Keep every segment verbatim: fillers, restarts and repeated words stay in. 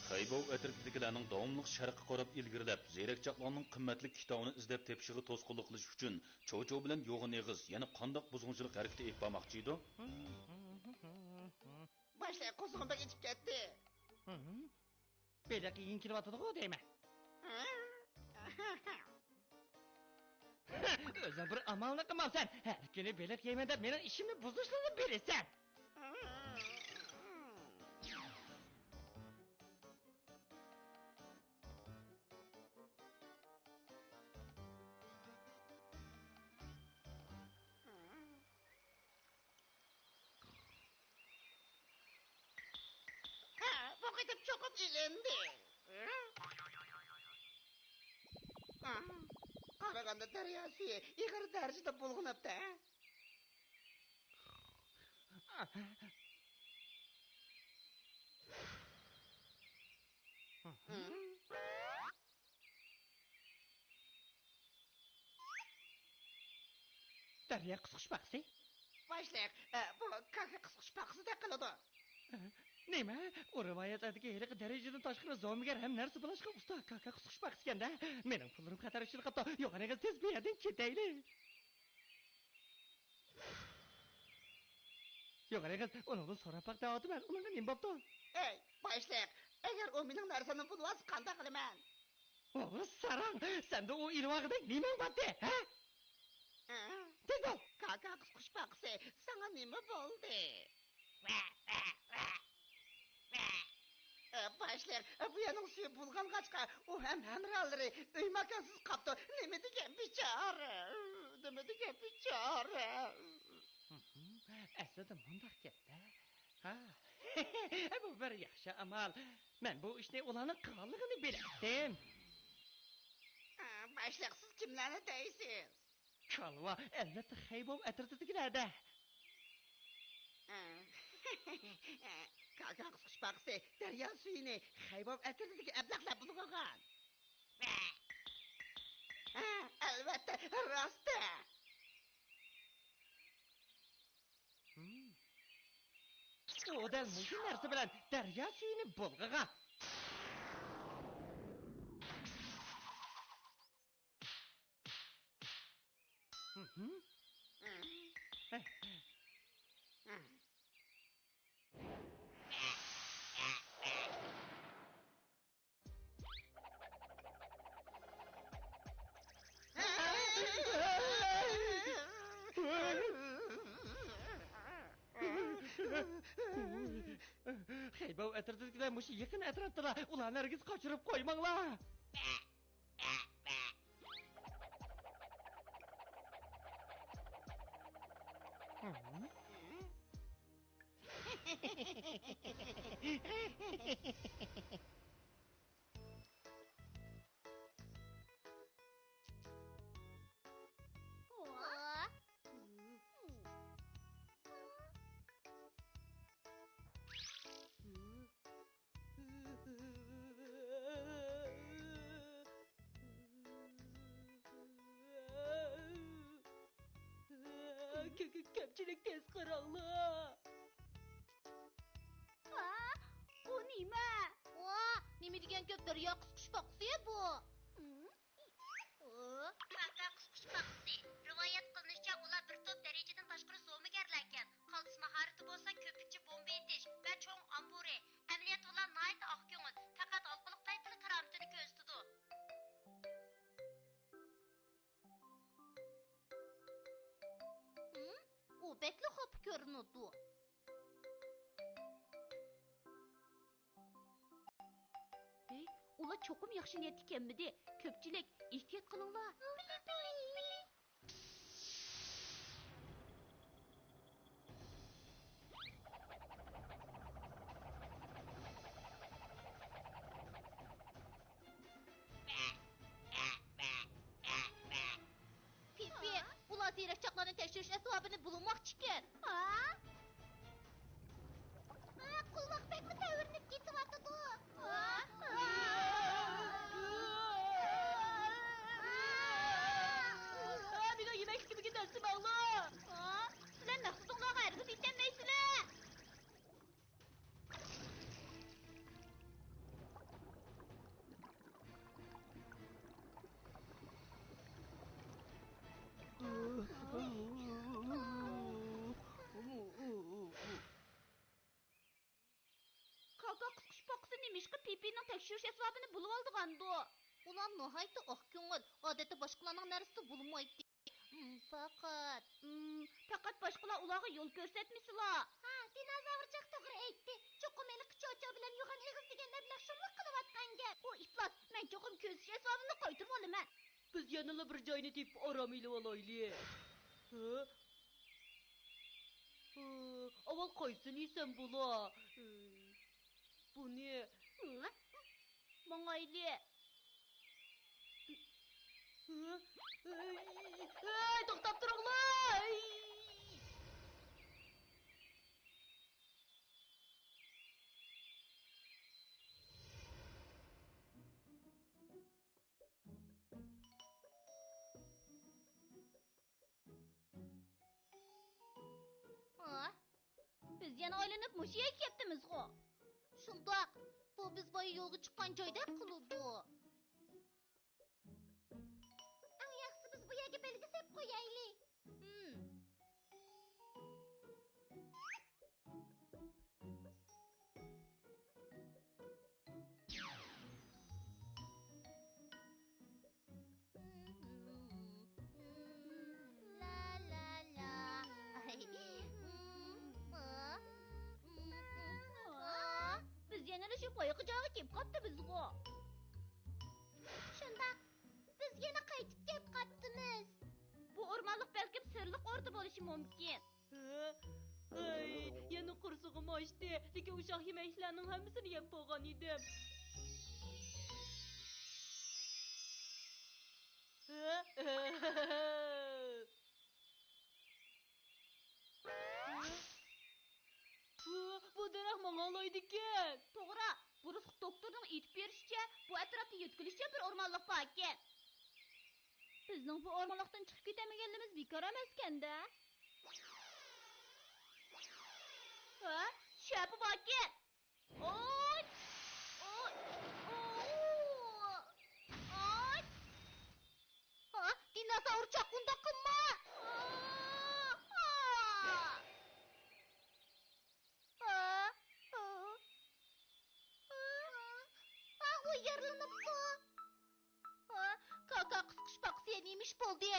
خەيبوۋ ئەترىتىدىكىلەرنىڭ داۋاملىق شەرققە قاراپ ئىلگىرىلەپ، زېرەكچاقلارنىڭ قىممەتلىك كىتابىنى ئېزىپ تېپىشىغا توسقۇنلۇق قىلىش ئۈچۈن، چوچۇ بىلەن يوغان ئېغىز يەنە قانداق بۇزغۇنچىلىق ھەرىكىتى ئېلىپ بارماقچى ئىدى؟ باشلىق، قوزغىڭ بەك ئېچىپ كەتتى. بېلىق يېگۈڭ كېلىۋاتىدىغۇ دەيمەن. ئۆزۈڭ بىر ئامالنى قىلمامسەن. ھەر كۈنى بېلىق يەيمەن دەپ مېنىڭ ئىشىمنى بۇزۇشنىلا بىلىسەن. ھە، بۇ قېتىم چوقۇم ئېلىندى. ھە، قارىغاندا دەريا سۈيى ئېغىر دەرىجىدە بۇلغىنىپتۇ، ھە؟ دەريا قۇسقۇچپاقىسى؟ باشلىق، ئە، بۇ كاكا قۇسقۇچپاقىسىدەك قىلىدۇ. ئە، نېمە؟ ئۇ رىۋايەتلەردىكى ھېلىقى دەرىجىدىن تاشقىرى زومىگەر ھەم نەرسە بۇلاشقان ئۇستا كاكا قۇسقۇچپاقىسىكەن-دە. مېنىڭ پۇللىرىم خەتەر ئىچىدە قاپتۇ. يوغان ئېغىز، تېز بۇ يەردىن كېتەيلى. يوغان ئېغىز، ئۇنىڭدىن سوراپ باق دەۋاتىمەن. ئۇنىڭغا نېمە بوپتۇ؟ ئەي، باشلىق، ئەگەر ئۇ مېنىڭ نەرسەمنى بۇلىۋالسا قانداق قىلىمەن؟ ۋاۋ، ساراڭ، سەندە ئۇ ئېلىۋالغۇدەك نېمەڭ بارتى، ھە؟ ھە؟ تېز بول! كاكا قۇسقۇچپاقىسى، ساڭا نېمە بولدى؟ ۋە، ۋە، ۋە، ۋە. ئە، باشلىق، ئە، بۇ يەرنىڭ سۈيى بۇلغانغاچقا، ئۇ ھەم ھەمراھلىرى ئۆيمۇكانسىز قاپتۇ. نېمە دېگەن بىچارە، نېمە دېگەن بىچارە. ھىم، ئەسلىدە مۇنداق گەپ-دە. ھا، بۇ بىر ياخشى ئامال. مەن بۇ ئىشنى ئۇلارنىڭ قىلغانلىقىنى بىلەتتىم. ئە، باشلىق، سىز كىملەرنى دەيسىز؟ كالۋا، ئەلۋەتتە، خەيبوۋ ئەترىتىدىكىلەردە. ھە. كاكا قۇسقۇچپاقىسى دەريا سۈيىنى خەيبوۋ ئەترىتىدىكى ئەبلەخلەر بۇلغىغان. ھە، ئەلۋەتتە، راست. ھىم. ئۇ دەل مۇشۇ نەرسە بىلەن دەريا سۈيىنى بۇلغىغان. خەيبوۋ ئەترىتىدىكىلەر مۇشۇ يېقىن ئەتراپتىلا، ئۇلارنى ھەرگىز قاچۇرۇپ قويماڭلار. كۆ-، كۆ-، كۆپچىلىك تېز قاراڭلار. ۋا، بۇ نېمە؟ ۋا، نېمە دېگەن گەپ، دەريا قۇسقۇچپاقىسى بۇ. كاكا قۇسقۇچپاقىسى. رىۋايەت قىلىنىشىچە، ئۇلار بىر توپ دەرىجىدىن تاشقىرى زومىگەرلەركەن. قالتىس ماھارىتى بولسا كۆپىنچە بومبا ئېتىش ۋە چوڭ ئامبۇرى. ئەمەلىيەتتە ئۇلار ناھايىتى ئاق كۆڭۈل، پەقەت ھالقىلىق پەيتتىلا كارامىتىنى كۆرسىتىدۇ. ھىم، ئۇ بەكلا خاپا كۆرۈنىدۇ. ھەي، ئۇلار چوقۇم ياخشى نىيەتتە كەلمىدى. كۆپچىلىك، ئېھتىيات قىلىڭلار. پىپى، ئۇلار زېرەكچاقلارنى تەكشۈرۈش ئەسۋابىنى بۇلىماقچىكەن. ھا؟ ھا، قۇلاق بەكمۇ تەۋرىنىپ كېتىۋاتىدۇ. ھا؟ ھا، مېنىڭ يېمەكلىكىمگە دەسسىمەڭلار. ھا؟ سىلەر مەقسىتىڭلارغا ھەرگىز يېتەلمەيسىلەر. تەكشۈرۈش ئەسۋابىنى بولۇۋالىدىغاندۇ؟ ئۇلار ناھايىتى ئاق كۆڭۈل، ئادەتتە باشقىلارنىڭ نەرسىسى بولمايتتى. ھىم، پەقەت. ھىم، پەقەت باشقىلار ئۇلارغا يول كۆرسەتمىسىلا. ھا، دىنوزاۋرچاق توغرا ئېيتتى. چوقۇم ھېلىقى چوچو بىلەن يوغان ئېغىز دېگەنلەر بىلەن شۇملۇق قىلىۋاتقان گەپ. ئۇ ئىپلاس، مەن چوقۇم كۆزىتىش ئەسۋابىمنى قايتۇرۇۋالىمەن. بىز يەنىلا بىر جاينى تېپىپ ئارام ئېلىۋالايلى. ھە؟ ھە، ئاۋۋال قايسىنى يېسەم بولا؟ بۇنى. ماڭايلى. ھە؟ ھەي، توختاپ تۇرۇڭلار! ھە؟ بىز يەنە ئايلىنىپ مۇشۇ يەرگە كەپتىمىزغۇ؟ شۇنداق. بۇ بىز بايا يولغا چىققان جاي دەپ قىلىدۇ. ئەڭ ياخشىسى بىز بۇ يەرگە بەلگە سەپ قويايلى. ھىم. لا، لا، لا. ئاي. بىز يەنىلا شۇ بايىقى جايغا كېلىپ قاپتىمىزغۇ. شۇنداق. بىز يەنە قايتىپ كېلىپ قاپتىمىز. بۇ ئورمانلىق بەلكىم سىرلىق ئوردا بولۇشى مۇمكىن. ھە؟ ھەي، يەنە قورسىقىم ئاچتى. لېكىن ئۇششاق يېمەكلىكلەرنىڭ ھەممىسىنى يەپ بولغان ئىدىم. ھە؟ ھە؟ بۇ دەرەخ ماڭالايدىكەن. توغرا، بۇ رۇسخۇت دوختۇرنىڭ ئېيتىپ بېرىشىچە، بۇ ئەتراپتا يۆتكىلىشچان بىر ئورمانلىق باركەن. بىزنىڭ بۇ ئورمانلىقتىن چىقىپ كېتەلمىگەنلىكىمىز بىكار ئەمەسكەندە. ھە؟ شەپە باركەن. ئوي! ئوي! ئوي! ئوي! ھا، دىنوزاۋر چاق، ئۇنداق قىلما! ھا، ھا، ھا. ھا، ئۇ يارىلىنىپتۇ. ھا، كاكا قىسقۇچپاقىسى نېمە ئىش بولدى؟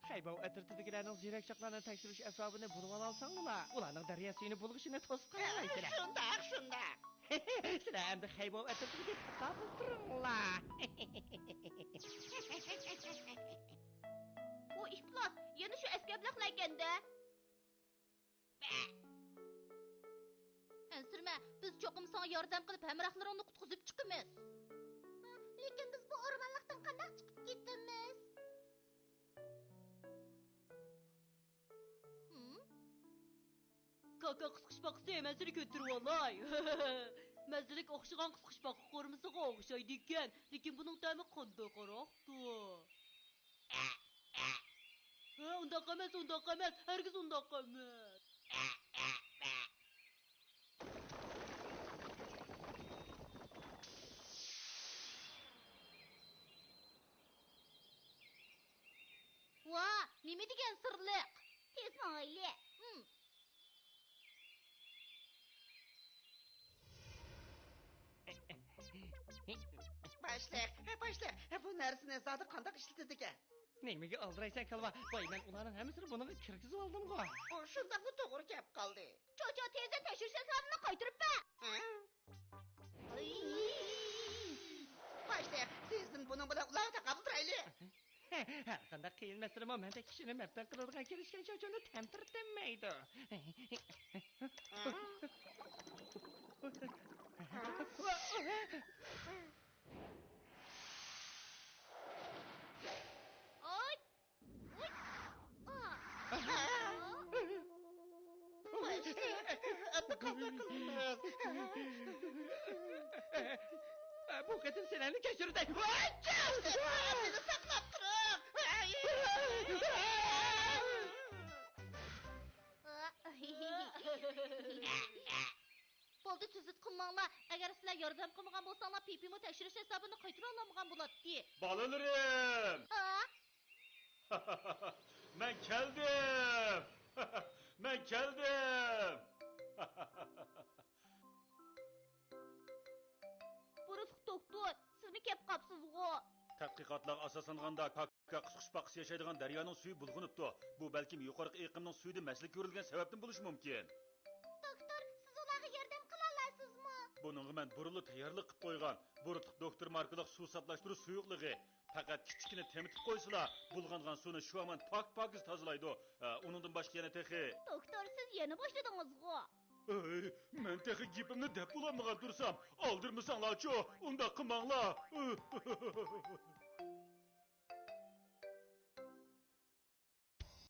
خەيباۋ ئەترىتىدىكىلەرنىڭ زېرەكچاقلارنى تەكشۈرۈش ئەسۋابىنى بولۇۋالالىساڭلار، ئۇلارنىڭ دەريا سۈيىنى بۇلغىشىنى توسقانلايسىلەر. شۇنداق، شۇنداق. سىلەر ئەمدى خەيباۋ ئەترىتىگە پاتا بولۇپ تۇرۇڭلار. ئۇ ئىپلاس، يەنە شۇ ئەسكەپلەقلەركەندە. ئەنسىرىمە، بىز چوقۇم ساڭا ياردەم قىلىپ، ھەمراھلىرىڭنى قۇتقۇزۇپ چىقىمىز. لېكىن بىز بۇ ئورمانلىقتىن قانداق چىقىپ كېتىمىز؟ ھىم؟ كاكا قىسقۇچپاقىسى، مەن سېنى كۆتۈرۈۋالاي. مەززىلىك ئوخشىغان قىسقۇچپاقا قورۇمىسىغا ئوخشايدىكەن، لېكىن بۇنىڭ تەمى قانداقراقتۇ؟ ھە، ئۇنداق ئەمەس، ئۇنداق ئەمەس، ھەرگىز ئۇنداق ئەمەس. ۋا، نېمە دېگەن سىرلىق! تېز ماڭايلى. ھىم. باشلىق، باشلىق، بۇ نەرسىنى زادى قانداق ئىشلىتىدىكەن؟ نېمىگە ئالدىرايسەن، كالۋا؟ باي، مەن ئۇلارنىڭ ھەممىسىنى بۇنىڭغا كىرگۈزۈۋالدىمغۇ. ئۇ شۇنداقمۇ توغرا كەپ قالدى. چوچو، تېزدىن تەكشۈرۈش ئەسۋابىنى قايتۇرۇپ بەر. ھە؟ باشلىق، تېزدىن بۇنىڭ بىلەن ئۇلارغا تاقابىل تۇرايلى. ھەرقانداق قىيىن مەسىلىمۇ مەندەك كىشىنى مەپتۇن قىلىدىغان كېلىشكەن چوچونى تەمتىرىتەلمەيدۇ. ئاي! ئۇي! ئا! ئەمدى قانداق قىلىمىز؟ بۇ قېتىم سىلەرنى كەچۈرۈۋېتەي. ئەمدى ساقلاپ تۇرۇڭ! بولدى، تۈزۈت قىلماڭلار. ئەگەر سىلەر ياردەم قىلمىغان بولساڭلار، پىپىمۇ تەكشۈرۈش ھېسابىنى قايتۇرالمىغان بولاتتى. بالىلىرىم! ھا؟ مەن كەلدىم! مەن كەلدىم! كەپ قاپسىزغۇ. تەتقىقاتلارغا ئاساسلانغاندا، كاكا قۇسقۇچپاقىسى ياشايدىغان دەريانىڭ سۈيى بۇلغىنىپتۇ. بۇ بەلكىم يۇقىرىقى ئېقىمنىڭ سۈيىدە مەسىلە كۆرۈلگەن سەۋەبتىن بولۇشى مۇمكىن. دوختۇر، سىز ئۇلارغا ياردەم قىلالايسىزمۇ؟ بۇنىڭغا مەن بۇرۇنلا تەييارلىق قىلىپ قويغان بۇرۇتلۇق دوختۇر ماركىلىق سۇ ساپلاشتۇرۇش سۇيۇقلۇقى. پەقەت كىچىككىنە تېمىتىپ قويسىلا، بۇلغانغان سۇنى شۇ ھامان پاك-پاكىز تازىلايدۇ. ئە، ئۇنىڭدىن باشقا يەنە تېخى. دوختۇر، سىز يەنە باشلىدىڭىزغۇ؟ ئەي، مەن تېخى گېپىمنى دەپ بولالمىغان تۇرسام، ئالدىرىمىساڭلارچۇ، ئۇنداق قىلماڭلار.